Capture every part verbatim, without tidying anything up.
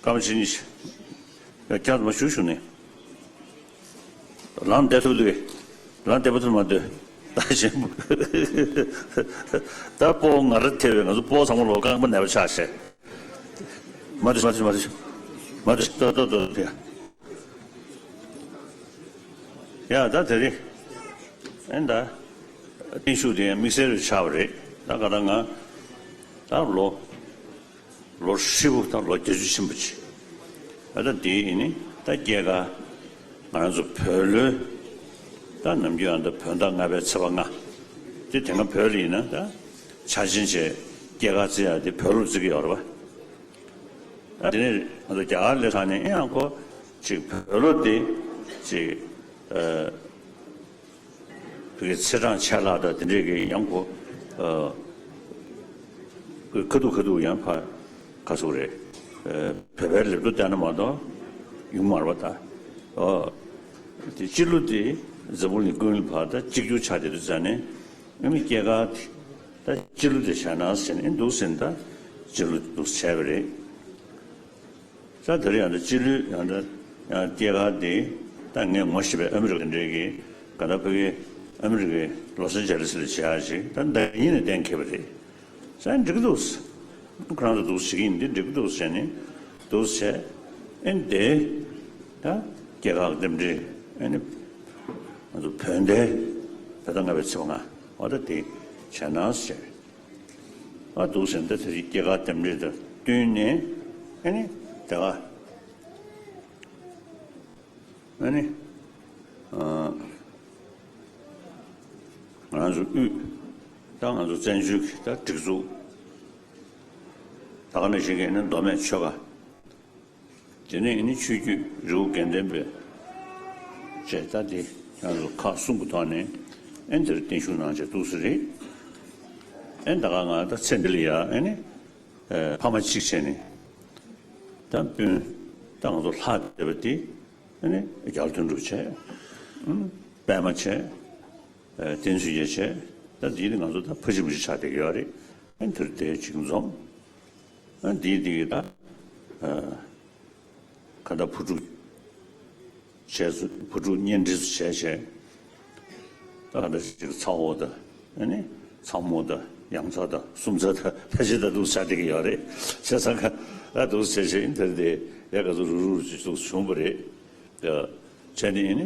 སྐར་མ་བྱེད་གཉིས་ཤིག་ཡ་ཁྱེད་མ་ཞུ་ཞུ་ནས། ལམ་བདེ་ཐུབ་འདུག་ལམ་བདེ་པོ་ཐུབ་མ་འདུག་ད་གཞན་པ། ད་སྤོ་ང་ར་ཐེ་བས་ང་ཚོ་སྤོ་ཚང་མ་ལོ་རྐང་པ་ནད་པ་ཆགས་ཤེས། མ་འདུག་མ་འདུག་མ་འདུག་མ་འདུག་ཏོ་ཏོ་ཏོ་ཕི། ཡ་ད་དེ་རེད། ཨེ་ད། བརྟན་བཞུགས་དེ་ཡང་དམིགས་བསལ་རེ་ཆགས་པ་རེད། ད་ག་ད་ང་། ད་ལོ། ལོ་ཧྲིལ་པོ་དང་ལོ་བརྒྱད་ཅུ་ཕྱིན་པ་ཅིག་ཨ་ད་དེ་ཡིན་ནི་ད་སྐྱེས་སྐར། ང་རང་ཚོ་བོད་ལོའི། ད་ནམ་རྒྱུན་ཨ་ད་བོད་ཟླ་ལྔ་པའི་ཚེས་པ་ལྔ། དེ་དེ་སྔ་བོད་ལ་ཡིན་ན་ད། འཆར་ཅན་བྱས་སྐྱེས་སྐར་བརྩི་ཡག་དེ་བོད་ལོར་བརྩི་གི་ཡོད་རེད་པ། ཨ་དེ་ནས་ང་ཚོ་རྒྱ་གར་སླེབས་ཚར་ནས་ཨེ་ཡང་ཁོ། ཅིག་བོད་ལོ་དེ། ཅིག་ཨ། བོད་ཀྱི་ཚེས་གྲངས་ཆད་ལྷག་དང་དེ་འདྲས་ཀྱི་ཡང་ཁོ། ཨ། ཁ་ཐུག་ཁ་ཐུག་ཡང་ཕ། ག་ཟེར་རེད། ཨ། བོད་པའི་ལེབ་ཏོ་བལྟས་ན་མ་གཏོགས། ཡོང་མ་རེད་པ་ད། ཨོ། དེ་སྤྱི་ལོ་དེ། འཛམ་བུ་གླིང་ཀུན་ལ་ཕར་ད་གཅིག་གྱུར་ཆགས་བསྡད་དུས་ཙང་ནས། ཨ་ནི་སྐྱེས་སྐར་དེ། ད་སྤྱི་ལོ་དེ་བྱས་ན་ཟེར་ནས་འདུག་ཟེར་ན་ད། སྤྱི་ལོ་འདུག་བྱས་པ་རེད། ས་དེར་ཡང་ད་སྤྱི་ལོའི་ཡང་ད་ཡང་སྐྱེས་སྐར་དེ་ད་ངས་ངོ་ཤེས་པའི་ཨ་མི་རི་ཀ་དེ་འདྲའི་གི་ག་ད་ཕ་གི་ཨ་མི་རི་ཀའི་ལོ་སན་ཇེ་ལི་སི་ལ་བྱེད་ཡག་ཅིག་ད་ཟླ་ཉིན་ནས་གཏན་འཁེལ་བ་རེད། ས་ཡང་འགྲིག་གི་འདུག་ཁོ་རང་ཚོ་འདུག་བྱེད་ཀྱི་ཡིན་འདི་འགྲིག་གི་འདུག་ཟེར་ནས་འདུག་ཟེར། ཨེ་འདི་ད་སྐྱེས་སྐར་རྟེན་འབྲེལ་ཨེ་ནི་ང་ཚོ་བོད་ཟླའི་བོད་ཟླ་ལྔ་པའི་ཚེས་པ་ལྔ་འོ་ད་དེ་བྱས་ན་ཟེར། ཨ་འདུག་ཟེར་ན་ད་དེ་རིང་སྐྱེས་སྐར་རྟེན་འབྲེལ་དང་བསྟུན་ནས་ཨ་ནི་དེ་ག་ཨ་ནི་ཨ་ང་རང་ཚོ་དབུས་ད་ང་ཚོ་བཙན་བྱོལ་གྱི་ད་སྒྲིག་འཛུགས་ད་ག་ནང་བཞིན་གྱི་ཨ་ནི་མདོ་སྨད་ཆོལ་ཁ། དེ་ནས་ཨ་ནི་ཆོས་བརྒྱུད་རི་བོ་དགེ་ལྡན་པའི་བཅས་ད་དེ་ང་ཚོ་ཁག་གསུམ་གྱི་ཐོག་ནས་ཨ་ནི་དེར་བརྟན་བཞུགས་གནང་བྱས་འདུག་ས་རེད། ཨ་ནི་ད་ག་ང་ད་ཚེ་འདི་ལ་ཡ་ཨ་ནི་ཕ་མ་གཅིག་བྱས་ནས་ད་སྤུན་ད་ང་ཚོ་ལྷག་བསྡད་པ་དེ་ཨ་ནི་རྒྱ་ལ་དོན་གྲུབ་བྱས། ཨ་ནི་པད་མ་བྱས། བསྟན་ཆོས་རྒྱལ་བྱས། ད་འདི་ནི་ང་ཚོ་ད་ཕ་གཅིག་བུ་གཅིག་ཆགས་བསྡད་ཀྱི་ཡོད་རེད། ཨ་ནི་དེར་དེ་གཅིག་འཛོམས། ཨ་ནི་འདིའི་འདི་གི་ད། ཁ་ད་བུ་ཕྲུག་བྱས་སུ་བུ་ཕྲུག་གཉེན་སྒྲིག་སུ་བྱས་བྱས། ད་ཁ་ད་ཅིག་ཚ་བོ་ད་ཨ་ནི་ཚ་མོ་ད་ཡང་ཚ་ད་གསུམ་ཚ་ད་ཕལ་ཆེར་ད་འདུག་ཆགས་བསྡད་ཀྱི་ཡོད་རེད། བྱས་ཙང་ཁ་ད་འདུག་བྱས་བྱས་ཨ་ནི་དེར་དེ་ཡ་ག་ཚོད་རུག་རུག་ཅིག་འདུག་བྱུང་བ་རེད། བྱས་ནས་ཨ་ནི།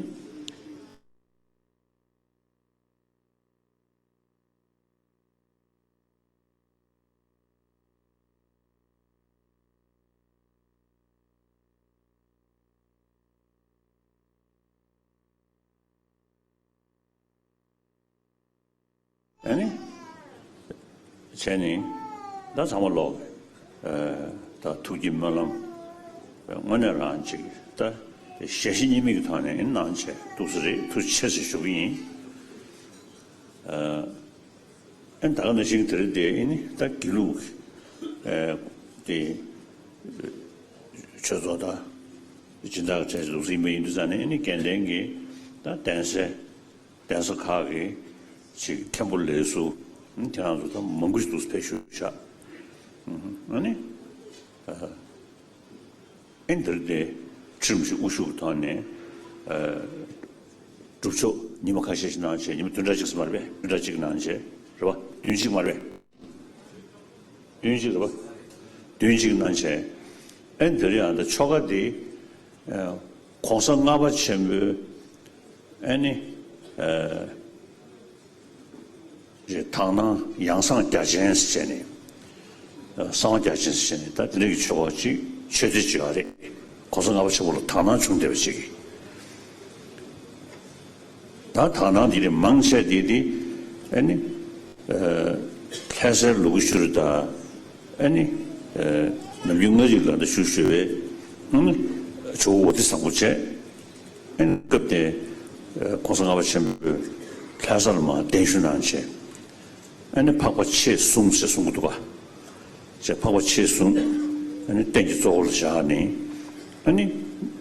ཨ་ནི། བྱས་ནས་ད་ཚང་མ་ལོག་ཨ་ད་ཐུགས་ཀྱི་སྨོན་ལམ་དངོས་གནས་རང་ཅིག་ད་ཞལ་བཞེས་གཉིས་མེད་ཀྱི་ཐོག་ནས་གནང་བྱས་འདུག་ས་རེད། ཐུགས་རྗེ་ཆེ་ཞེས་ཞུ་གི་ཡིན། ཨ་ཨ་ནི་ད་ག་ནང་བཞིན་དེ་རིང་དེ་ཨ་ནི་ད་དགེ་ལུགས་ཨ་དེ་ཆོས་ཚོགས་དང་སྦྱིན་བདག་གི་གྲས་ལུགས་ཡིན་པ་ཡིན་དུས་ཙང་ནས་ཨ་ནི་དགེ་ལྡན་གྱི་ད་གདན་སའི་གདན་ས་ཁག་གི་ཅིག་མཁན་པོ་ལས་ཟུར་ཨ་ནི་ཁྱེད་རང་ཚོ་ད་མང་པོ་ཞིག་འདུག་ཕེབས་ཞུ་བྱ། ཨ་ནི་ཨ་ཨེ་འདིར་དེ་ཁྲིམས་ཞིག་དབུ་བཞུགས་ཐོག་ནས་ཨ་སྒྲུབ་ཆོག་ཉི་མ་ཁ་ཤས་ཤིག་གནང་བྱས། ཉི་མ་བདུན་ཕྲག་གཅིག་ཙམ་མ་རེད་པས། བདུན་ཕྲག་གཅིག་གནང་བྱས་རེད་པ། བདུན་གཅིག་མ་རེད་པས། བདུན་གཅིག་རེད་པ། བདུན་གཅིག་གནང་བྱས། ཨེ་འདིར་ཡང་ད་ཆོ་ག་དེ་ཨ་གོང་ས་ལྔ་པ་ཆེན་པོའི་ཨ་ནི་ཨ་རེད། དག་སྣང་ཡང་གསང་རྒྱ་ཆེན་ཟེར་བྱས་ནས། གསང་བ་རྒྱ་ཆེན་ཟེར་བྱས་ནས་ད་དེ་འདྲ་གི་ཆོས་པ་ཅིག་ཆོས་སྡེ་ཅིག་ཡོད་རེད། གོང་ས་ལྔ་པ་ཆེན་པོ་ལ་དག་སྣང་བྱུང་བསྡད་པ་ཅིག་གིས། ད་དག་སྣང་འདི་ནི་མང་ཆེ་འདི་འདི་ཨ་ནི་ལྷ་སའི་ལུ་གུ་ཤུར་དང་ཨ་ནི་ནམ་རྒྱུན་མངའ་རིས་སྒང་དུ་བཞུགས་བཞུགས་པའི་ཨ་ནི་ཇོ་བོ་དྷི་སམ་བྷོ་ཊ་བྱས། ཨ་ནི་སྐབས་དེ་གོང་ས་ལྔ་པ་ཆེན་པོས་ལྷ་ས་ལ་མར་གདན་ཞུ་གནང་བྱས། ཨ་ནི་འཕགས་པ་མཆེད་གསུམ་ཞེས་གསུང་གི་འདུག་ག་བྱས་འཕགས་པ་མཆེད་གསུམ་ཨ་ནི་རྟེན་གྱི་གཙོ་བོ་ལ་བཞག་ནས། ཨ་ནི་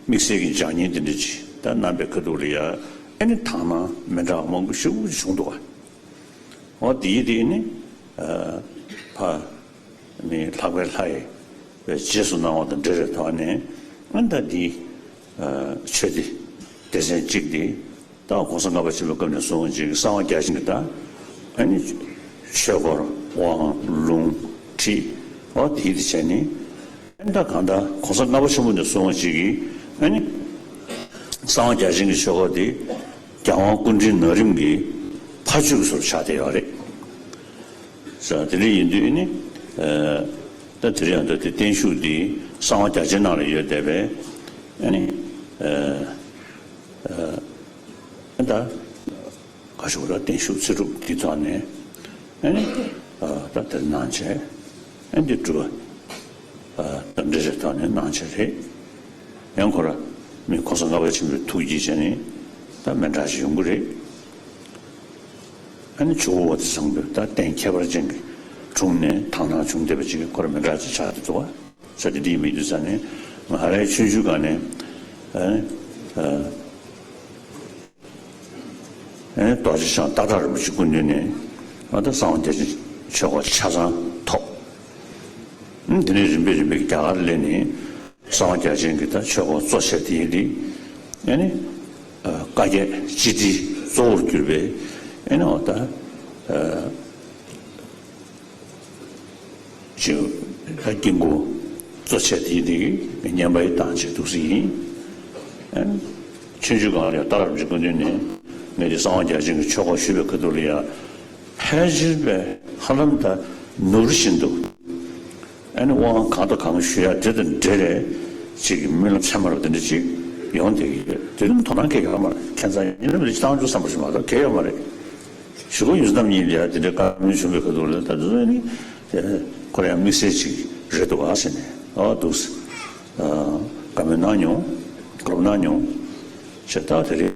དམིགས་བསལ་གྱི་ལྗགས་བསྙེན་དེ་འདྲ་ཅིག་ད་གནང་པའི་ཁ་ཐུག་ལ་ཡ་ཨ་ནི་དག་སྣང་མི་འདྲ་བ་མང་པོ་ཞེ་པོ་ཅིག་བྱུང་འདུག་ག་འོ་དེའི་དེ་ནི་ཕ་ནི་ལྷག་པའི་ལྷ་ཡི་ པའི་རྗེས་སུ་གནང་བ་དང་འབྲེལ་བའི་ཐོག་ནས་ཨ་ནི་ད་འདི་ཆོས་འདི་སྡེ་ཚན་གཅིག་འདི་ད་གོང་ས་ལྔ་པ་ཆེན་པོའི་སྐབས་ནས་བཟུང་ཅིག་གསང་བ་རྒྱ་ཆེན་གྱི་ད་ཨ་ནི་ཆོས་སྐོར་དབང་ལུང་ཁྲིད་འོ་དེ་དེ་བྱས་ནས་ཨ་ནི་ད་གང་ལྟར་གོང་ས་ལྔ་པ་ཆེན་པོ་ནས་བཟུང་ཅིག་གིས་ཨ་ནི་གསང་བ་རྒྱ་ཆེན་གྱི་ཆོས་སྐོར་འདི་རྒྱལ་དབང་སྐུ་ཕྲེང་ན་རིམ་གྱི་ཕ་ཇོ་གི་ཟུར་ཆགས་བསྡད་ཡོད་རེད། ས་དེ་འདྲ་ཡིན་དུས་ནི། ད་དེ་རིང་ཡང་ད་དེ་བརྟན་བཞུགས་འདི་གསང་བ་རྒྱ་ཆེན་ནང་ལ་ཡོད་བསྡད་པས། ཨ་ནི། ད་ག་ཞུ་ར་བརྟན་བཞུགས་ཚེ་སྒྲུབ་འདི་ཐོག་ནས་ཨ་ནི། ད་དེར་གནང་བྱས་ཨ་ནི་འདི་སྒྲུབ་པ་ད་འདྲ་རེ་ཐོག་ནས་གནང་བྱས་རེད། ཡང་ཁོ་ར་མི་གོང་ས་ལྔ་པ་ཆེན་པོའི་ཐུགས་ཀྱིས་བྱས་ནས་ད་མི་འདྲ་ཞིག་ཡོང་གི་རེད། ཨ་ནི་ཇོ་བོ་དེ་བཟང་པོས་ད་རྟེན་ཁྱད་པར་ཅན་གྱི་དྲུང་ནས་དག་སྣང་བྱུང་བསྡད་པ་ཅིག་གི་སྐོར་མི་འདྲ་ཅིག་ཆགས་ཏེ་འདུག་བ། ས་དེ་འདི་ཡིན་མི་འདུག་ས་ནས་ང་རའི་ཆུང་ཆུང་སྒང་ནས་ཨ་ནི་ཨ་ནི་རྡོ་རྗེ་འཆང་སྟག་བྲག་རིན་པོ་ཆེ་སྐུ་མདུན་ནས་ཨ་ད་གསང་བ་རྒྱ་ཆེན་ཆོས་སྐོར་ཆ་ཚང་ཐོབ། ཨ་ནི་དེ་ནས་རིམ་པས་རིམ་པས་རྒྱ་གར་སླེབས་ནས། གསང་བ་རྒྱ་ཆེན་གྱི་ད་ཆོས་སྐོར་གཙོ་ཆེ་དེ་ཡིན་དེ། ཨ་ནི། བཀའ་བརྒྱད་སྤྱི་དྲིལ་གཙོ་བོར་གྱུར་པའི་ཨ་ནི་འོ་ད་ཅིག་ད་དཀྱིལ་འཁོར་གཙོ་ཆེ་དེ་ཡིན་དེ་བསྙེན་པ་ཡི་དང་བྱེད་འདུག་སེ་ཡིན། ཨ་ནི་ཆུང་ཆུང་སྒང་ལ་ཡང་སྟག་བྲག་རིན་པོ་ཆེ་སྐུ་མདུན་ནས་ངས་དེ་གསང་བ་རྒྱ་ཆེན་གྱི་ཆོས་སྐོར་ཞུས་པའི་ཁ་ཐུག་ལ་ཡང་ཕལ་ཆེར་བས་ཧ་ལམ་ད་ནོར་བཞིན་དུ། ཨ་ནི་དབང་གང་དང་གང་ཞུ་ཡ་དེ་དང་འབྲེལ་རེ་ཅིག་གི་རྨི་ལམ་ཚད་མ་རུ་དེ་འདྲ་ཅིག་ཡོང་བསྡད་ཀྱི་ཡོད། དེ་རིང་དོ་སྣང་སྐྱེ་ཡོད་མ་རེད། ཁྱད་མཚར་ཡིན་ན་མི་རིགས་བཏང་རྒྱུ་བསམ་པ་ཞིག་མ་གཏོགས་གལ་ཡོད་མ་རེད། ཞུ་གོ་ཡོད་རྣམ་གཉིས་ལ་ཡ་དེ་འདྲའི་བཀའ་མོལ་བྱུང་བའི་ཁ་ཐུག་ལ་ད་དེ་ཚོ་ནི་ཁོ་རང་ཡང་དམིགས་བསལ་ཅིག་རེད་འདུག་ག་ཟེར་ནས་ཨ་འདུག་བཀའ་མོལ་གནང་མྱོང་། སྐོར་གནང་མྱོང་། བྱས་ད་དེ་རིང་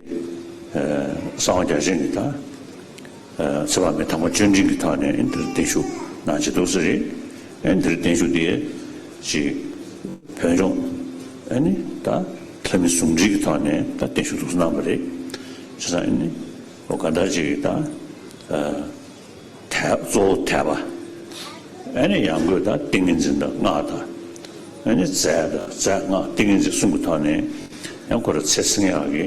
གསང་བ་རྒྱ་ཆེན་གྱི་ད། ཚེ་དཔག་མེད་དམ་པ་བཅུ་འདྲེན་གྱི་ཐོག་ནས་འདིར་བརྟན་བཞུགས་གནང་བྱས་འདུག་ས་རེད། ཨེ་འདིར་བརྟན་བཞུགས་དེ་ཅིག་བོད་ལྗོངས་ཨེ་ནི་ད་ལྷ་མི་ཟུང་འབྲེལ་གྱི་ཐོག་ནས་ད་བརྟན་བཞུགས་འདུག་གནང་བ་རེད། བྱས་ཙང་ཨེ་ནི་འོ་ག་འདྲ་ཅིག་ད་དད་གཙོ་བོ་དད་པ་ཨེ་ནི་ཡང་སྒོས་ད་ཏིང་ངེ་འཛིན་དང་སྔགས་དང་ཨེ་ནི་རྫས་དང་རྫས་སྔགས་ཏིང་ངེ་འཛིན་གསུམ་གྱི་ཐོག་ནས་ཡང་ཁོ་ར་ཚེ་བསྲིང་ཡག་གི་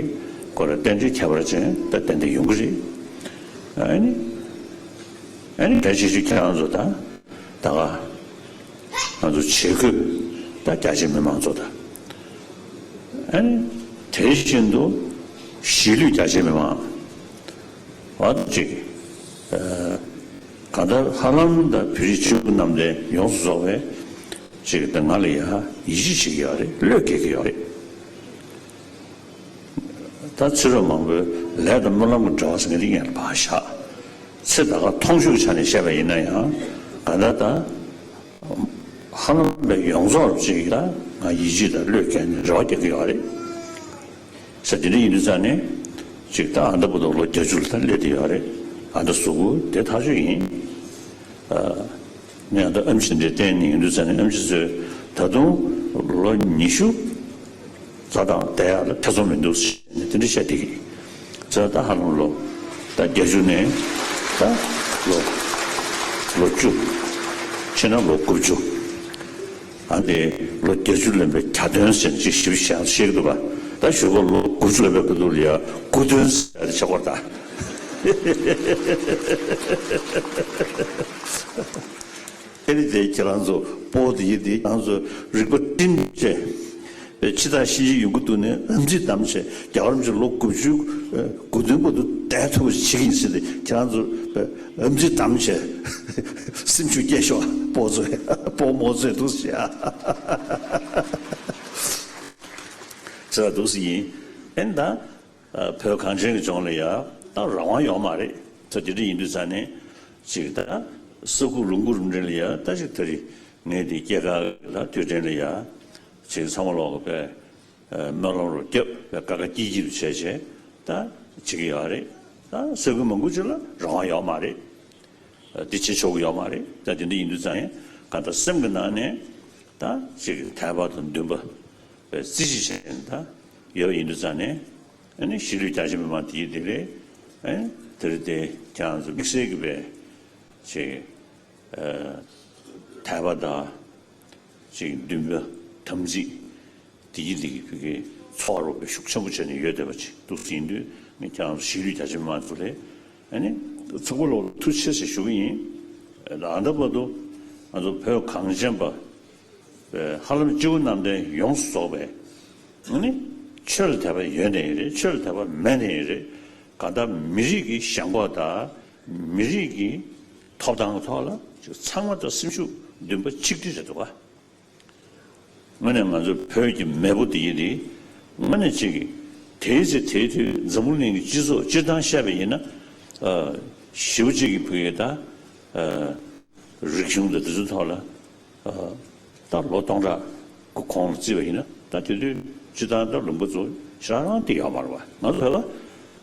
ཁོ་ར་རྟེན་འབྲེལ་ཁྱད་པར་ཅན་ད་ཏན་ཏན་ཡོང་གི་རེད། ཨ་ནི། ཨ་ནི་གལ་ཆེ་ཤོས་ཁྱེད་རང་ཚོ་དང་ད་ག་ང་ཚོ་བྱེད་སྒོ་ད་རྒྱ་ཆེ་མི་མང་ཚོ་དང་ཨ་ནི་དེ་བཞིན་དུ་གཞིས་ལུས་རྒྱ་ཆེ་མི་མང་བ་ཅིག་གང་ལྟར་ཧ་ལམ་ད་བོད་རིགས་སྤྱི་བོ་རྣམས་ལས་ཡོངས་སུ་རྫོགས་པའི་ཅིག་ད་ང་ལ་ཡ་ཡིད་ཆེས་བྱེད་ཀྱི་ཡོད་རེད། བློས་འགེལ་གྱི་ཡོད་རེད། ད་ཕྱི་རོལ་མང་པོའི་ལས་དང་སྨོན་ལམ་གྱི་འབྲེལ་བ་ཟེར་མཁན་དེ་ངས་ཕར་བཞག་ཚེ་ད་ག་མཐོང་ཆོས་ཀྱི་ཆ་ནས་བཤད་པ་ཡིན་ན་ཡང་ག་ད་ད་ཧ་ལམ་པའི་ཡོངས་རྫོགས་ཅིག་ལ་ང་ཡིད་ཆེས་དང་བློས་འགེལ་ནས་རེ་བ་རྒྱག་གི་ཡོད་རེད། ས་དེ་འདྲ་ཡིན་དུས་ཙང་ནས་ཅིག་ད་ཨ་མདའ་བར་དུ་ལོ་བརྒྱད་ཅུ་ལ་ད་སླེབས་བསྡད་ཡོད་རེད། ཨ་མདའ་གཟུགས་པོ་དེ་ཐག་ཆོད་ཡིན། ངས་ད་ཨེམ་ཆི་འདི་བསྟན་ནས་ཡིན་དུས་ཙང་ནས་ཨེམ་ཆི་ཚོས་ད་དུང་ལོ་ཉི་ཤུ་རྩ་དང་བསྡད་ཡག་ལ་ཐེ་ཚོམ་མི་འདུག་ཟེར་ནས་དེ་འདྲ་བཤད་བསྡད་ཀྱི་ཡིན། ད་ཧ་ལམ་ལོ་ད་བརྒྱད་ཅུ་ནས་ད་ལོ་ལོ་བཅུ་ཕྱིན་ན་ལོ་དགུ་བཅུ། ཨ་ནི་ལོ་བརྒྱད་ཅུ་ལོན་པའི་གྱ་སྟོན་ཟེར་ནས་ཅིག་ཞིབ་ཞིབ་བཤད་ཀྱི་འདུག་ག་ད་ཞོགས་པ་ལོ་དགུ་བཅུ་ལོན་པའི་སྐབས་དུས་ལ་ཡ་དགུ་སྟོན་ཟེར་ཡ་དེ་ཆགས་པ་རེད་ད། ཨེ་ནི་དེ་ཁྱེད་རང་ཚོ་སྤོ་དེ་ཡིན་དེ་ཁྱེད་རང་ཚོ་རིག་པ་བསྒྲིམས་བྱས་ཕྱི་ཐག་ཤིང་བཞི་ཡོང་གི་འདུག་ནས་ཨམ་ཙི་བསྡམས་བྱས་རྒྱ་གར་མི་ཆོས་ལོ་དགུ་བཅུ་དགུ་སྟོན་པོ་དུ་བསྡད་ཐུབ་པ་ཞིག་བྱེད་ཀྱི་ཡིན་ཟེར་ཏེ་ཁྱེད་རང་ཚོ་ཨམ་ཙི་བསྡམས་བྱས་སེམས་ཤུགས་སྐྱེད་ཤོག་སྤོ་ཚོས་སྤོ་རྨོ་ཚོས་འདུག་ཟེར་ཡ་ཟེར་བ་འདུག་ཟེར་ཡིན། ཨེ་ནི་ད། བོད་གངས་ཅན་གྱི་ལྗོངས་ལ་ཡ་ད་རང་དབང་ཡོད་མ་རེད། ད་དེ་འདྲ་ཡིན་དུས་ཙང་ནས་ཅིག་ད་ས་ཁུག་ལུང་ཁུག་རུ་འདྲ་ལ་ཡ་ད་ཅིག་ད་རེས་ངས་དེ་སྐྱེས་སྐར་ལ་དུས་དྲན་ལ་ཡ་ཅིག་ཚང་མ་ལོག་གི་པས་སྨོན་ལམ་རུ་རྒྱབ་པས་ཀ་ཀ་ཀྱི་ཀྱི་རུ་བྱས་བྱས་ད་བྱེད་ཀྱི་ཡོད་རེད། ད་ས་ཁུག་མང་པོ་ཅིག་ལ་རང་དབང་ཡོད་མ་རེད། འདི་བྱེད་ཆོག་གི་ཡོད་མ་རེད། ད་དེ་འདྲ་ཡིན་དུས་ཙང་ཡང་གང་ལྟར་སེམས་ཀྱི་ནང་ནས་ད་ཅིག་དད་པ་དང་འདུན་པ་བའི་རྩིས་གཞི་བྱས་ནས་ད་ཡོད་པ་ཡིན་དུས་ཙང་ནས་ཨ་ནི་གཞིས་ལུས་རྒྱ་ཆེ་མི་མང་དེའི་དེ་རེད། ཨ་ནི་དེ་རེད་དེ་ཁྱེད་རང་ཚོ་དམིགས་བསལ་གྱི་བའི་ཅིག་དད་པ་དང་ ཅིག་འདུན་པ་དམ་ཚིག་དེ་གི་དེ་གི་བོད་ཀྱི་ཚོར་བ་ཤུགས་ཆེན་པོ་བྱས་ནས་ཡོད་བསྡད་པ་ཅིག་འདུག་ཡིན་དུས་ངས་ཁྱེད་རང་ཚོ་གཞིས་ལུས་རྒྱ་ཆེ་མི་མང་ཚོ་ལ་ཨ་ནི་ཚོགས་པ་ལོག་ལ་ཐུགས་རྗེ་ཆེ་ཟེར་ཞུ་གི་ཡིན། ད་ལྟ་བར་དུ་ང་ཚོ་བོད་གངས་ཅན་པ་ཧ་ལམ་སྤྱི་བོ་གནམ་བསྟན་ཡོངས་སུ་རྫོགས་པའི་ཨ་ནི་ཆོས་ལ་དད་པ་ཡོད་ནའི་རེད། ཆོས་ལ་དད་པ་མེད་ནའི་རེད། གང་ལྟར་མི་རིགས་ཀྱི་ཞེན་ཁོག་དང་མི་རིགས་ཀྱི་ཐོབ་ཐང་གི་ཐོག་ལ་ཚང་མ་དང་སེམས་ཤུགས་འདུན་པ་ཆིག་སྒྲིལ་རེད་འདུག་ག་དངོས་གནས་ང་ཚོ་བོད་ཀྱི་མེས་པོ་འདི་ཡིན་ཏེ། དངོས་གནས་ཅིག་གིས་དེའི་ཚེ་དེའི་དུས་འཛམ་བུ་གླིང་གི་སྤྱི་ཚོགས་སྤྱིར་བཏང་བཤད་པ་ཡིན་ན། ཨ། ཞེ་པོ་ཅིག་གི་བོད་ཀྱི་ད། ཨ། རིག་གཞུང་དང་དེ་ཚོའི་ཐོག་ལ། ཨ། ད་ལོ་སྟོང་ཕྲག་གི་གོང་ལ་བརྩིས་པ་ཡིན་ན་ད་དེ་དུས་སྤྱིར་བཏང་ད་ལུང་པ་ཚོ་ཞེ་དྲག་རང་དེ་ཡོད་མ་རེད་པ། ང་ཚོ་བོད་ལ་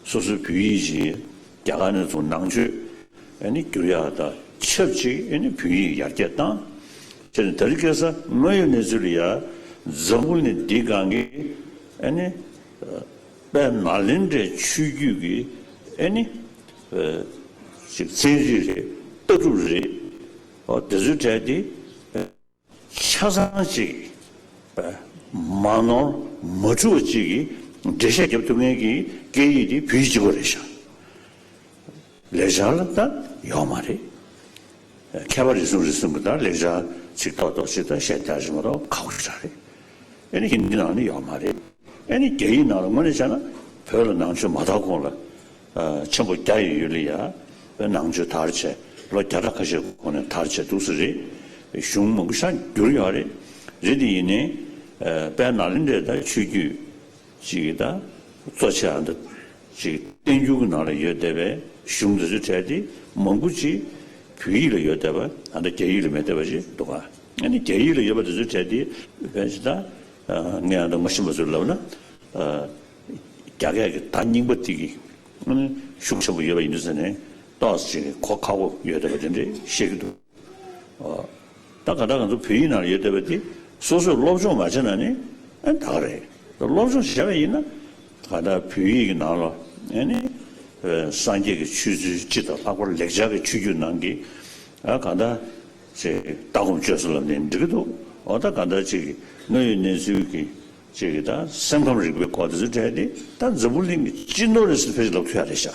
སོ་སོའི་བོད་ཡིག་ཅིག་རྒྱ་གར་ནས་ཚུར་ནང་ཆོས། ཨ་ནི་བསྒྱུར་ཡག་དང་ཆབས་ཅིག་ཨ་ནི་བོད་ཡིག་ཡར་རྒྱས་བཏང་། བྱས་ནས་དེ་རིང་ཁ་སང་དངོས་ཡོད་གནས་ཚུལ་ལ་ཡ་འཛམ་བུ་གླིང་འདིའི་སྒང་གི་ཨ་ནི་དཔལ་ནཱ་ལེནྡྲའི་ཆོས་བརྒྱུད་ཀྱི་ཨ་ནི་ཅིག་ཚན་རིག་རེད། ལྟ་གྲུབ་རེད། ཨོ་དེ་ཚོའི་གྲས་དེ། ཆ་ཚང་གཅིག་གིས་མ་ནོར་མ་འཁྲུལ་བ་གཅིག་གིས་འགྲེལ་བཤད་རྒྱབ་ཐུབ་མཁན་གྱི་སྐད་ཡིག་དེ་བོད་ཡིག་གཅིག་པོ་རེད་ཤག་ལེགས་སྦྱར་ལ་ད་ཡོད་མ་རེད། མཁས་པ་རེ་ཟུང་རེ་ཟུང་གིས་ད་ལེགས་སྦྱར་ཚིག་ཏོག་ཏོག་ཅིག་ད་བཤད་རྒྱག་བཞིན་པ་རོ་ཁག་པོ་ཞིག་རེད། ཨེ་ནི་ཧིན་དི་ནང་ནི་ཡོད་མ་རེད། ཨེ་ནི་རྒྱ་ཡིག་ནང་ལ་དངོས་གནས་བྱས་ན་བོད་ལ་ནང་ཆོས་མ་དར་གོང་ལ། ཨ། ཆེན་པོ་རྒྱ་ཡི་ཡུལ་ལ་ཡ་བོད་ནང་ཆོས་དར་བྱས་ལོ་བརྒྱ་ཕྲག་ཁ་ཤས་གོང་ནས་དར་བྱས་འདུག་ས་རེད། གཞུང་མང་པོ་ཞིག་བསྒྱུར་ཡོད་རེད། རེད་དེ་ཡིན་ནའི། ཨ། དཔལ་ནཱ་ལེནྡྲའི་ད་ཆོས་བརྒྱུད་ཅིག་གི་ད་གཙོ་ཆེ་ཨ་ད་ཅིག་བསྟན་འགྱུར་གྱི་ནང་ལ་ཡོད་བསྡད་པའི་གཞུང་དེ་ཚོའི་གྲས་དེ་མང་པོ་ཅིག་བོད་ཡིག་ལ་ཡོད་བསྡད་པ་ཨ་ད་རྒྱ་ཡིག་ལ་མེད་བསྡད་པ་ཅིག་འདུག་ག་ཨ་ནི་རྒྱ་ཡིག་ལ་ཡོད་པ་དེ་ཚོའི་གྲས་དེ་དཔེ་ཅིག་ད། ཨ། ངས་ཨ་ད་ངོ་ཤེས་པ་ཚོས་ལབ་ན། ཨ། རྒྱ་སྐད་ཀྱི་ད་རྙིང་པ་དེ་གི་ཨ་ནི་ཤུགས་ཆེན་པོ་ཡོད་པ་ཡིན་དུས་ཟེར་ནས་ཏོག་ཙམ་ཅིག་གོ་ཁག་པོ་ཡོད་བསྡད་པ་དེ་འདྲ་བཤད་ཀྱི་འདུག་ཨ། ད་ག་ད་ང་ཚོ་བོད་ཡིག་ནང་ཡོད་བསྡད་པ་དེ་སོ་སོས་སློབ་སྦྱོང་མ་བྱས་ན་ནི་ཨ་ད་ག་རེད། སློབ་སྦྱོང་བྱས་པ་ཡིན་ན་ག་ད་བོད་ཡིག་གི་ནང་ལ་ཨ་ནི་སངས་རྒྱས་ཀྱི་ཆོས་ཚུལ་སྤྱི་དང་ལྷག་པར་ལེགས་སྦྱར་གྱི་ཆོས་བརྒྱུད་ནང་གི་ཨ་ག་ད་ཅིག་ལྟ་སྒོམ་སྤྱོད་གསུམ་ལ་ནི་འགྲིག་གི་འདུག་ཨོ་ད་ག་ད་ཅིག་དངོས་ཡོད་གནས་ཚུལ་གྱི་ཅིག་གི་ད་སེམས་ཁམས་རིག་པའི་སྐོར་དེ་ཚོ་བྲལ་ཏེ་ད་འཛམ་བུ་གླིང་གི་སྤྱི་ནོར་རེད་ཟེར་ཕལ་ཆེར་ལབ་ཐུབ་ཡ་རེད་ཤག་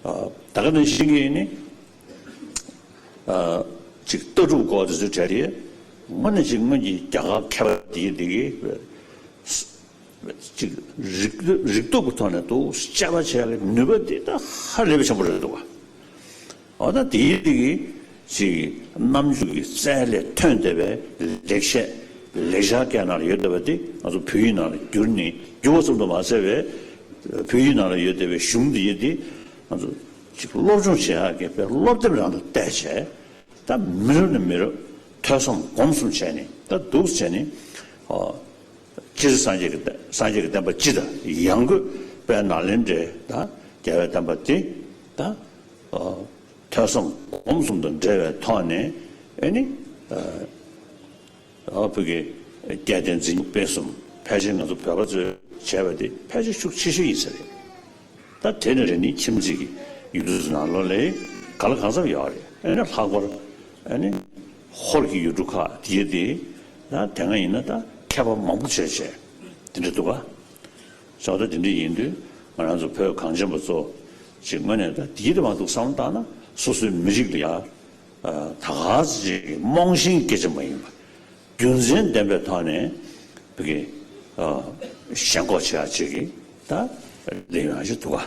ཨ། ད་ག་ནང་བཞིན་གྱི་ནི། ཨ། ཅིག་ལྟ་གྲུབ་སྐོར་དེ་ཚོ་གྲས་དེ། དངོས་གནས་ཅིག་སྔོན་གྱི་རྒྱ་གར་མཁས་པ་དེ་དེ་གི་ཅིག་རིག་རིག་སྟོབས་ཀྱི་ཐོག་ནས་འདུག་དཔྱད་པ་བྱེད་ཡག་གི་ནུས་པ་དེ་ད་ཧ་ལས་པ་ཆེན་པོ་རེད་འདུག་ག་ཨོ་ད་དེ་དེ་གི་ཅིག་རྣམ་འགྱུར་གྱི་རྩལ་ལས་ཐོན་བསྡད་པའི་ལེགས་བཤད་ལེགས་སྦྱར་སྐད་ནང་ལ་ཡོད་བསྡད་པ་དེ་ང་ཚོ་བོད་ཡིག་ནང་ལ་བསྒྱུར་ནས་བསྒྱུར་བ་ཙམ་དུ་མ་ཟད་པའི་བོད་ཡིག་ནང་ལ་ཡོད་བསྡད་པའི་གཞུང་དེ་ཡི་དེ་ང་ཚོ། ཅིག་སློབ་སྦྱོང་བྱེད་ཡག་གི་དཔེ་སློབ་དེབ་རང་དང་བལྟས་བྱས། ད་མི་རབས་ནས་མི་རབས་ཐོས་བསམ་སྒོམ་གསུམ་བྱས་ནས་ད་འདུག་བྱས་ནས། ཨོ། སྤྱིར་སངས་རྒྱས་ཀྱི་སངས་རྒྱས་ཀྱི་བསྟན་པ་སྤྱི་དང་ཡང་སྒོས་དཔལ་ནཱ་ལེནྡྲའི་ད་རྒྱལ་བའི་བསྟན་པ་འདི་ད། ཨོ། ཐོས་བསམ་སྒོམ་གསུམ་དང་འབྲེལ་བའི་ཐོག་ནས་ཨེ་ནི། ཨ། ཨ། བོད་ཀྱི་སྐལ་ལྡན་འཛིན་སྐྱོང་སྤེལ་གསུམ་ཕལ་ཆེར་ང་ཚོ་བོད་པ་ཚོས་བྱས་པ་དེ་ཕལ་ཆེར་ཤུགས་ཆེ་ཤོས་ཡིན་ས་རེད། ད་དེ་ནས་རེ་ནི་ཁྱིམ་མཚེས་ཀྱི་ཡུལ་གྲུ་ཚོ་ནང་ལོགས་ལ་ག་ལ་གང་འཚམ་ཡོད་རེད། ཨ་ནི་ལྷག་པར་ཨ་ནི་ཧོར་གྱི་ཡུལ་གྲུ་ཁག་དེ་དེ་ད་དེ་སྔ་ཡིན་ན་ད་མཁས་པ་མང་པོ་བྱས་བྱས་དེ་འདྲ་འདུག་ག་ཞོགས་ད་དེ་འདྲ་ཡིན་དུས་ང་རང་ཚོ་བོད་གངས་ཅན་པ་ཚོ་ཅིག་དངོས་གནས་ད་དེའི་དེ་མ་གཏོགས་བསམ་བློ་བཏང་ན་སོ་སོའི་མི་རིགས་ལ་ཡ། ད་ག་ཅིག་རྨོངས་ཤིང་སྐད་ཆ་མ་ཡིན་པ། རྒྱུ་མཚན་ལྡན་པའི་ཐོག་ནས་བོད་ཀྱི་ཞེན་ཁོག་བྱེད་ཡག་ཅིག་གི་ད་ལས་ཡོང་ཡག་ཅིག་འདུག་ག་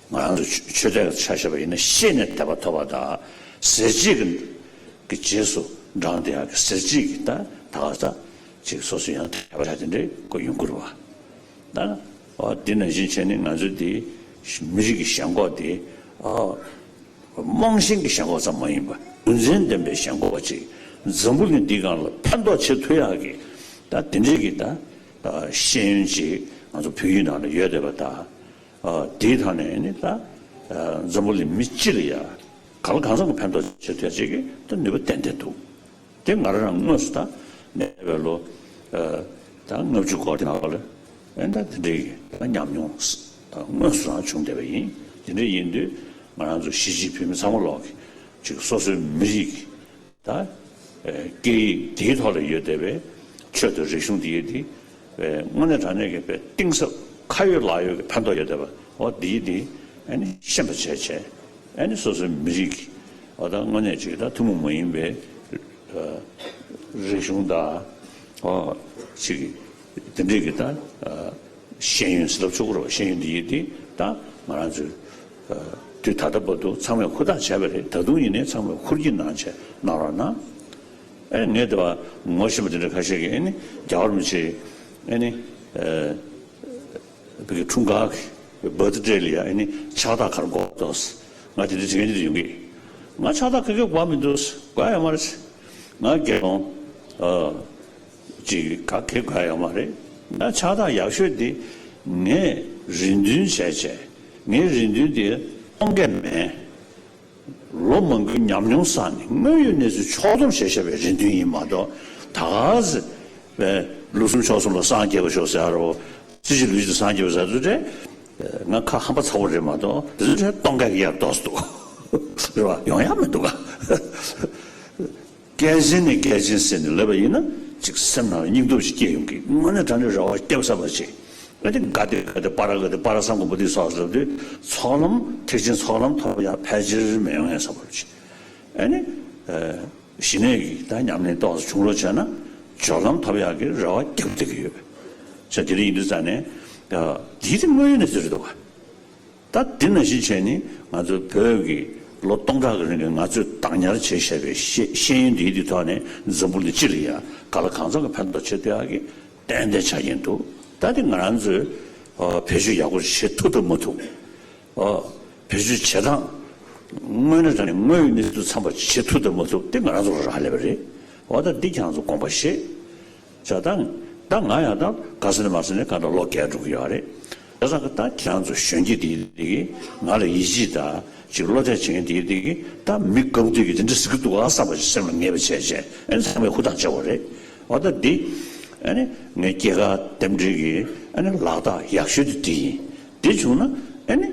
ང་རང་ཚོ་ཆོས་དད་ཆ་བཞག་པ་ཡིན་ན་ཤེས་ནས་དད་པ་ཐོབ་པ་དང་ཟེར་བྱེད་ཀྱི་གི་རྗེས་སུ་འབྲངས་བསྡད་ཡག་གི་ཟེར་བྱེད་ཀྱི་ད་ད་ག་ས་ཅིག་སོ་སོ་ཡང་དད་པ་བྱ་དེ་འདྲའི་སྐོར་ཡོང་གི་རེད་བ། ད་ཨོ་དེ་ནང་བཞིན་བྱས་ནས་ང་ཚོའི་དེ་མི་རིགས་ཀྱི་ཞེན་ཁོག་དེ་ཨོ་རྨོངས་ཤིང་གི་ཞེན་ཁོག་ཙམ་མ་ཡིན་པར་རྒྱུ་མཚན་ལྡན་པའི་ཞེན་ཁོག་ཅིག་འཛམ་བུ་གླིང་འདིའི་སྒང་ལ་ཕན་ཐོགས་བྱེད་ཐུབ་ཡག་གི་ད་དེ་འདྲའི་གི་ད་ཤེས་ཡོན་ཅིག་ང་ཚོ་བོད་ཡིག་ནང་ལ་ཡོད་བསྡད་པ་ད་ཨོ་དེའི་ཐོག་ནས་ནི་ད་འཛམ་བུ་གླིང་མི་སྤྱི་ལ་ཡ་གང་ལ་གང་འཚམ་གྱི་ཕན་ཐོགས་བྱེད་ཐུབ་ཡག་ཅིག་གི་ད་ནུས་པ་ཏན་ཏན་འདུག་དེ་ང་རང་དངོས་སུ་ད་ནད་པའི་ལོ་ཨ་ད་ལྔ་བཅུ་སྐོར་དེ་ནང་ལ་ཨ་ད་དེ་འདྲའི་གི་ད་ཉམས་མྱོང་ད་དངོས་སུ་རང་བྱུང་བསྡད་པ་ཡིན། དེ་འདྲ་ཡིན་དུས་ང་རང་ཚོ་གཞིས་བྱེས་བོད་མི་ཚང་མ་ལོག་གི་ཅིག་སོ་སོའི་མི་རིགས་ཀྱི་ད་ སྐད་ཡིག་དེའི་ཐོག་ལ་ཡོད་བསྡད་པའི་ཆོས་དང་རིག་གཞུང་འདི་ཡིན་ཏེ། དངོས་གནས་དྲང་གནས་ཀྱི་དཔེ་གཏིང་ཟབ་ཁ་ཡོད་ལག་ཡོད་ཀྱི་ཕན་ཐོགས་ཡོད་བསྡད་པ་འོ་འདི་ཡིན་ཏེ། ཨ་ནི་ཤེས་པ་བྱས་བྱས། ཨ་ནི་སོ་སོའི་མི་རིགས་ཀྱི་འོ་ད་དངོས་གནས་ཅིག་ད་ཐུན་མོང་མ་ཡིན་པའི་རིག་གཞུང་དང་འོ་ཅིག་དེ་འདྲས་ཀྱི་ད། ཤེས་ཡོན་ཟེར་ལབ་ཆོག་གི་རེད་བ། ཤེས་ཡོན་འདི་ཡིན་ཏེ་ད་ང་རང་ཚོས་དུས་ད་ལྟ་བར་དུ་ཚང་མས་ཧུར་ཐག་བྱས་པ་རེད། ད་དུང་ཡིན་ནའི་ཚང་མས་ཧུར་གྱིས་གནང་བྱས་གནང་རོགས་གནང་། ཨེ་ངས་དེ་བ་ངོ་ཤེས་པ་དེ་འདྲ་ཁ་ཤས་ཀྱིས་ཨེ་ནི་རྒྱལ་བ་རིན་པོ་ཆེ་ཨེ་ནི་བི་གི་འཁྲུངས་སྐར་གྱི་བར་ཐི་ཌེ་ལ་ཡ་ཨེ་ནི་ཕྱག་རྟགས་ག་རེ་དགོས་འདུག་ང་དེ་འདྲ་དྲི་མཁན་དེ་འདྲ་ཡོང་གི། ང་ཕྱག་རྟགས་ག་གེ་དགོས་མི་འདུག་དགོས་ཡོད་མ་རེད། ང་རྒྱལ་ཡོང་ཨ། ཅིག་ག་གེ་དགོས་ཡོད་མ་རེད། ང་ཕྱག་རྟགས་ཡག་ཤོས་དེ་ངས་རེ་འདུན་བྱས་བྱས། ངའི་རེ་འདུན་དེ་སྟོང་སྐད་མིན། ལོ་མང་པོའི་ཉམས་མྱོང་བསགས་ནས་དངོས་ཡོད་གནས་ཚུལ་ཕྱོགས་བསྡོམས་བྱས་བཞག་པའི་རེ་འདུན་ཡིན་མ་གཏོགས། ད་ག་ཟེ་བའི་ལོ་གསུམ་ཕྱོགས་གསུམ་ལ་སངས་རྒྱས་པ་ཤོག་ཟེར་ཡ་རོ། སྲིད་ཞི་ལུས་ཀྱི་སངས་རྒྱས་པ་ཟེར་ཚུལ་རེད། ང་ཁ་ཧམ་པ་ཚ་བོ་རེད་མ་གཏོགས་དེ་ཚོ་རེད། སྟོང་སྐད་ཀྱི་ཡར་ལྡོག་སུ་འདུག་རེད་བ། ཡོང་ཡ་མི་འདུག་ག་སྐད་ཆེན་ནས་སྐད་ཆེན་ཟེར་ནས་ལབ་པ་ཡིན་ན་ཅིག་སེམས་ནང་ལ་སྙིང་སྟོབས་ཤིག་སྐྱེ་ཡོང་གི། དངོས་གནས་དྲང་གནས་རེ་བ་སྐྱབས་བསམ་པ་བྱེད། ཨ་ནི་དགའ་བདེ་དགའ་བདེ་པ་ར་དགའ་བདེ་པ་ར་སམ་བྷོ་ཊི་སོགས་ལབ་དུས་ཚོགས་ལམ་ཐེག་ཆེན་ཚོགས་ལམ་ཐོབ་ཡ་ཕལ་ཆེར་མི་ཡོང་ཡ་བསམ་པ་བྱེད། ཨ་ནི་ཞི་གནས་ཀྱི་ད་ཉམས་ལེན་ཏོག་ཙམ་བྱུང་རོགས་བྱས་ན་སྦྱོར་ལམ་ཐོབ་ཡག་གི་རེ་བ་རྒྱབ་བསྡད་ཀྱི་ཡོད། ས་དེ་རིང་ཡིན་དུས་ཙང་ནས་དེའི་དེ་དངོས་ཡོད་གནས་ཚུལ་རེད་འདུག་ག་ད་དེ་ནང་བཞིན་བྱས་ནས་ང་ཚོའི་བོད་ཀྱི་ལོ་སྟོང་ཕྲག་གི་རིང་གི་ང་ཚོས་བདག་ཉར་བྱས་བཞག་པའི་ཤེས་ཤེས་ཡོན་འདིའི་དེ་ཐོག་ནས་འཛམ་བུ་གླིང་སྤྱི་ལ་ཡང་ག་ལ་གང་འཚམ་གྱི་ཕན་ཐོགས་བྱེད་ཐུབ་ཡག་གི་ཏན་ཏན་ཆགས་ཀྱིན་འདུག་ད་དེ་ང་རང་ཚོས་བེད་སྤྱོད་ཡག་པོ་བྱེད་ཐུབ་དང་མ་ཐུབ། ཨོ། བེད་སྤྱོད་བྱེད་སྟངས། དངོས་གནས་དྲང་གནས་དངོས་ཡོད་གནས་ཚུལ་འཚམ་པ་བྱེད་ཐུབ་དང་མ་ཐུབ་དེ་ང་རང་ཚོ་ལ་རག་ལས་པ་རེད། འོ་ད་འདི་ཁྱེད་རང་ཚོ་དགོངས་པ་བཞེས། བྱ་སྟངས། ད་ང་ཡང་ད་ག་ས་ནས་མ་ས་ནས་ག་ད་ལོ་བརྒྱད་འགྲོ་གི་ཡོད་རེད། བྱ་ས་གི་ད་ཁྱེད་རང་ཚོ་གཞོན་སྐྱེས་དེ་དེ་གི་ང་ལ་ཡིད་ཆེས་དང་ཅིག་བློ་གཏད་བྱེད་མཁན་དེ་དེ་གི་ད་མི་དགའ་པོ་དེ་གི་དེ་འདྲ་ཟེར་གི་འདུག་ཨ་བསམ་པ་ཞིག་སེམས་ལ་ངེས་པ་བྱས་བྱས་ཨ་ནི་ཚང་མས་ཧུར་ཐག་བྱེད་དགོས་རེད། འོ་ད་འདི་ཨ་ནི་ངའི་སྐྱེས་སྐར་རྟེན་འབྲེལ་གྱི་ཨ་ནི་ལག་རྟགས་ཡག་ཤོས་དེ་དེ་ཡིན། དེ་བྱུང་ན་ཨ་ནི་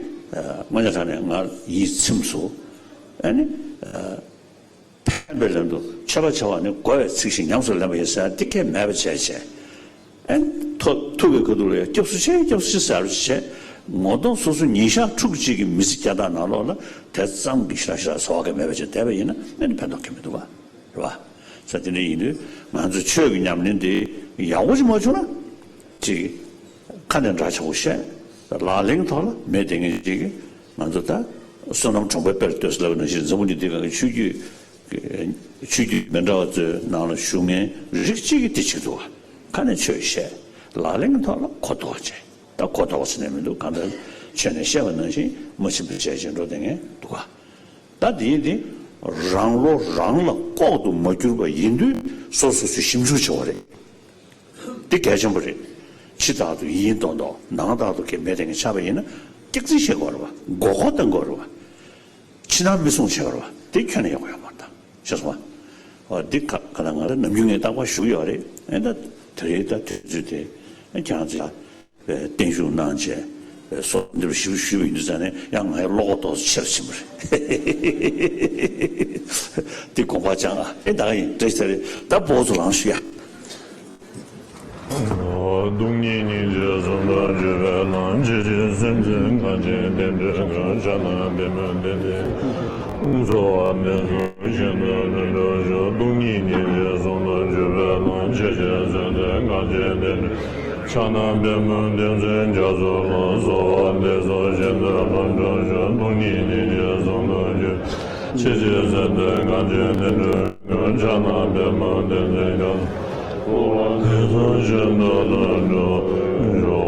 དངོས་གནས་དྲང་གནས་ང་ཡིད་ཚིམས་སོང་། ཨ་ནི་ཕན་པའི་ལམ་དུ་མཆོད་པ་བྱ་བ་ནི་དགོས་པའི་ཚིག་ཞིག་ཉམས་སུ་ལེན་པ་ཡིན་ཟེར་དེ་ཁས་མེད་པ་བྱས་བྱས། ཨ་ནི་ཐོ་ཐུག་གི་ཁ་ཐུག་ལ་ཡང་སྐྱབས་སུ་མཆི་སྐྱབས་སུ་མཆི་ཟེར་བྱས། ངོ་གདོང་སོ་སོ་ཉིན་ཞག་ཕྲུགས་གཅིག་གི་མི་ཚེ་བསྐྱལ་སྟངས་ནང་ལོགས་ལ་དེ་ཙམ་གྱི་ཞེ་དྲག་ཞེ་དྲག་ཚོར་བ་གང་མེད་པ་བྱས་བསྡད་པ་ཡིན་ན་ཨ་ནི་ཕན་ཐོགས་གང་ཡང་མི་འདུག་ག་རེད་བ། ས་དེ་འདྲ་ཡིན་དུས་ང་ཚོ་ཆོས་ཀྱི་ཉམས་ལེན་དེ་ཡག་པོ་ཞིག་མ་བྱུང་ན་ཅིག་ཁ་ནས་འདྲ་ཆགས་པོ་བཤད། ལག་ལེན་ཐོག་ལ་མེད་དེ་ངེས་ཅིག་ང་ཚོ་ད་བསོད་ནམས་གྲོང་པའི་དཔལ་ལྟོས་ལབ་ནང་བཞིན་འཛམ་བུ་གླིང་འདི་སྒང་གི་ཆོས་བརྒྱུད་ཆོས་བརྒྱུད་མི་འདྲ་བ་ཚོའི་ནང་ལ་ཞུགས་མཁན་རིགས་གཅིག་གིས་དེ་བྱེད་ཐུབ་པ། ཁ་ནས་ཆོས་བཤད། ལག་ལེན་གྱི་ཐོག་ལ་གོ་རྟོགས་བྱས། ད་གོ་རྟོགས་ཟེར་ནས་མི་འདུག་གང་ལྟར་ཆོས་ནས་བཤད་པ་ནང་བཞིན་མ་ཕྱིན་པ་བྱས་བྱས་འགྲོ་བསྡད་མཁན་འདུག་ག་ད་དེ་ཡིན་དེ་རང་བློ་རང་ལ་ལྐོག་ཏུ་མ་གྱུར་པ་ཡིན་དུས་སོ་སོ་སོས་ཞིབ་འཇུག་བྱེད་པ་རེད། འདི་གལ་ཆེན་པོ་རེད། ཕྱི་ལྟར་དུ་ཡིན་མདོག་མདོག་ནང་ལྟར་དུ་གལ་མེད་དེ་ངས་ཆགས་པ་ཡིན་ན་སྐྱག་རྫུན་བཤད་དགོས་རེད་བ། མགོ་སྐོར་གཏོང་དགོས་རེད་བ། ཕྱི་ནང་མི་སྲུང་བྱེད་པ་རེད་བ། དེ་ཁྱོན་ནས་ཡག་པོ་ཡོད་མ་རེད་ད། ཤེས་སོང་བ། འོ་འདི་ཁ་ཁ་ད་ང་ལ་ནམ་རྒྱུན་ངས་རྟག་པར་ཞུ་གི་ཡོད་རེད། ཨེ་ད་དེ་རེད་ད་དུས་ཚོད་དེ་ཨེ་ཁྱེད་རང་ཚོ་ལ་བསྟན་བཞུགས་གནང་བྱས་སོགས་འདི་རུ་ཞུ་ཞུས་པ་ཡིན་དུས་ཙང་ནས་ཡང་ང་ཡི་བློ་ཁོག་ཏོག་ཙམ་ཆེ་རུ་ཕྱིན་པ་རེད། འདི་དགོངས་པ་བཅངས་ཨ། ཨེ་ད་ག་ཡིན་བཀྲ་ཤིས་བདེ་ལེགས། ད་སྤོ་བོ་ཚོ་ལངས་ཞུ་ཡ། སྟོང་ཉིད་སྙིང་རྗེ་གསུམ་དང་བརྗོད་པའི་ལམ། ཇི་སྲིད་སེམས་ཅན་གང་ཞིག་བདེ་འགྲོའི་གོ་ཆ་ན་པདྨོ་དེ་ནི་འཚོ་བ་འདི་ཚོ་ཤིན་ཏུ་ལྷུན་གྲུབ་ཤོག་སྟོང་ཉིད་སྙིང་རྗེ་གསུམ་དང་བརྗོད་པའི་ལམ། ཇི་སྲིད་སེམས་ཅན་གང་ཞིག་བདེ་འགྲོའི་ཆ་ན་པདྨོ་དེ་ཚོའི་རྒྱ་མཚོ་ལ། འཚོ་བ་འདི་ཚོ་ཤིན་ཏུ་ལྷུན་གྲུབ་ཤོག་སྟོང་ཉིད་སྙིང་རྗེ་གསུམ་དང་བརྗོད། ཇི་སྲིད་སེམས་ཅན་གང་ཞིག་བདེ་འགྲོའི་གོ་ཆ་ན་པདྨོ་དེ་ཚོའི་རྒྱ་མཚོ་ལ། འཚོ་བ་འདི་ཚོ་ཤིན་ཏུ་ལྷུན་གྲུབ་ཤོག